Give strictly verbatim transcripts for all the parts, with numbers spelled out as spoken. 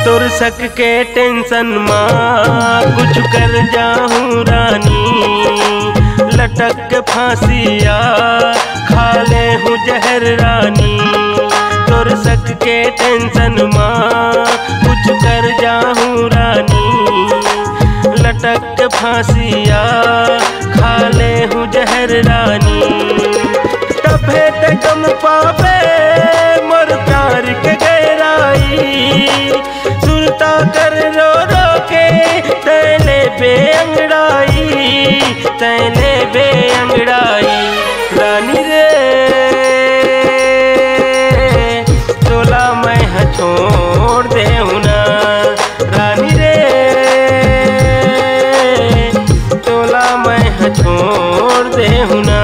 तोर सक के टेंशन मा कुछ कर जाहूँ रानी, लटक के फांसिया खा ले हूँ जहर रानी। तोर सक के टेंशन मा कुछ कर जाहूँ रानी, लटक के फांसिया खा ले हूँ जहर रानी। तभे ते गम पाबे मोर प्यार के गहराई, सुरता कर रो रो के तैं लेबे अंगड़ाई, तैं लेबे अंगड़ाई। रानी रे, तोला मैं ह छोड़ देहूँ ना, रानी रे, तोला मैं ह छोड़ देहूँ ना।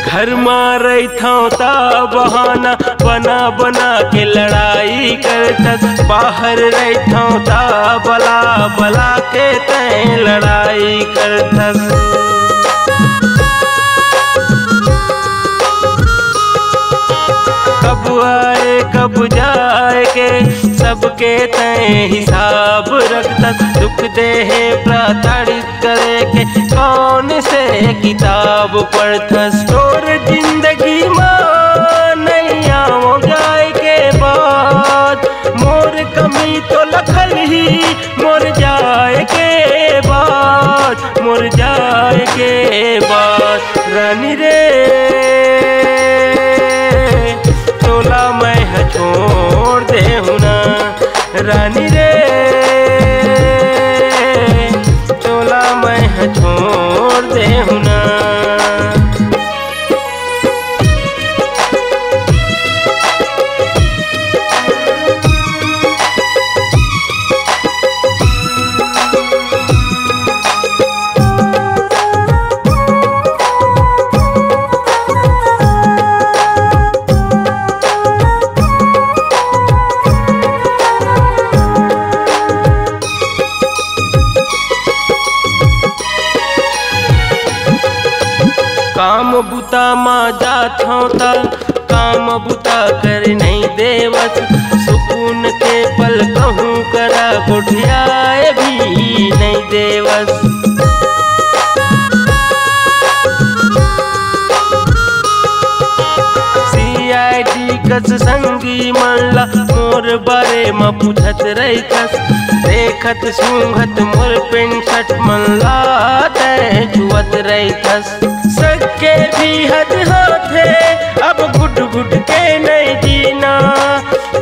घर मा रहिथंव ता बहाना बना बना के लड़ाई करथस, बाहर रहिथंव ता बला बला के तैं लड़ाई करथस। कब आए कब जाए के सबके तैं हिसाब रखथस, दुख देहे प्रताड़ित करे के कौन से किताब पढ़थस? तोर जिंदगी मा नइ आवंव जाए के बाद, मोर कमी तो लखल ही मोर जाए के बाद, मोर जाए के बाद। रानी रे, तोला मैं ह छोड़ देहूँ ना, रानी रे, तोला मैं ह छोड़ देहूँ ना। काम बुता मा जाथंव त काम बुता करे नइ देवस, सुकून के पल कहूँ करा गोठियाए भी नइ देवस। सीआईडी कस संगी मन ला मोर बारे म पूछत रहिथस, देखत सूंघत मोर पेंट शर्ट मन ला तैं छुअत रहिथस। सक के भी हद होथे अब घुट घुट के नइ जीना,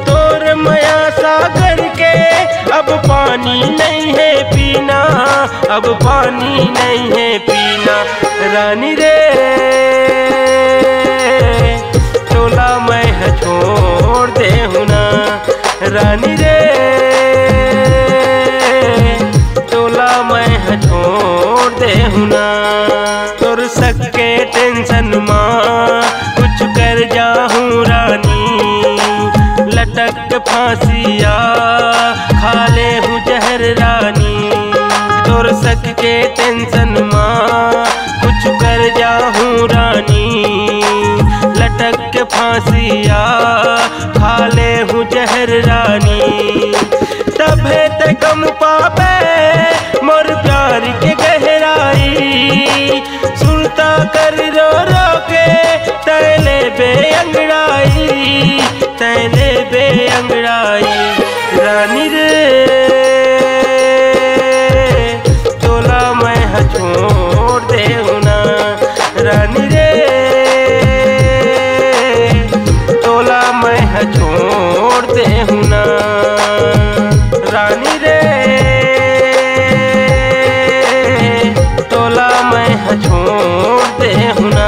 तोर मया सागर के अब पानी नइ हे पीना, अब पानी नइ हे पीना। रानी रे, तोला मैं ह छोड़ देहूँ ना, रानी रे, तोला मैं ह छोड़ देहूँ ना। तोर सक के टेंशन मा कुछ कर जाहूँ रानी, लटक के फांसिया खा लेहूँ जहर रानी। तोर सक के टेंशन मा कुछ कर जाहूँ रानी, लटक के फांसिया खा लेहूँ जहर रानी। तभे ते गम पाबे मोर प्यार के गहराई, सुरता कर रो रो के तैं ले बेअंगड़ाई, तैं ले बेअंगड़ाई, रानी रे, तोला मैं ह छोड़ देहूँ ना, रानी रे, तोला मैं ह छोड़ देहूँ ना, रानी रे, तोला मैं ह छोड़ देहूँ ना,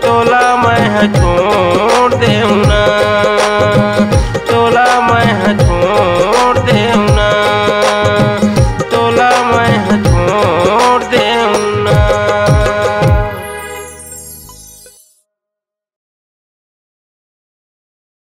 तोला मैं ह छोड़ देहूँ ना, तोला मैं ह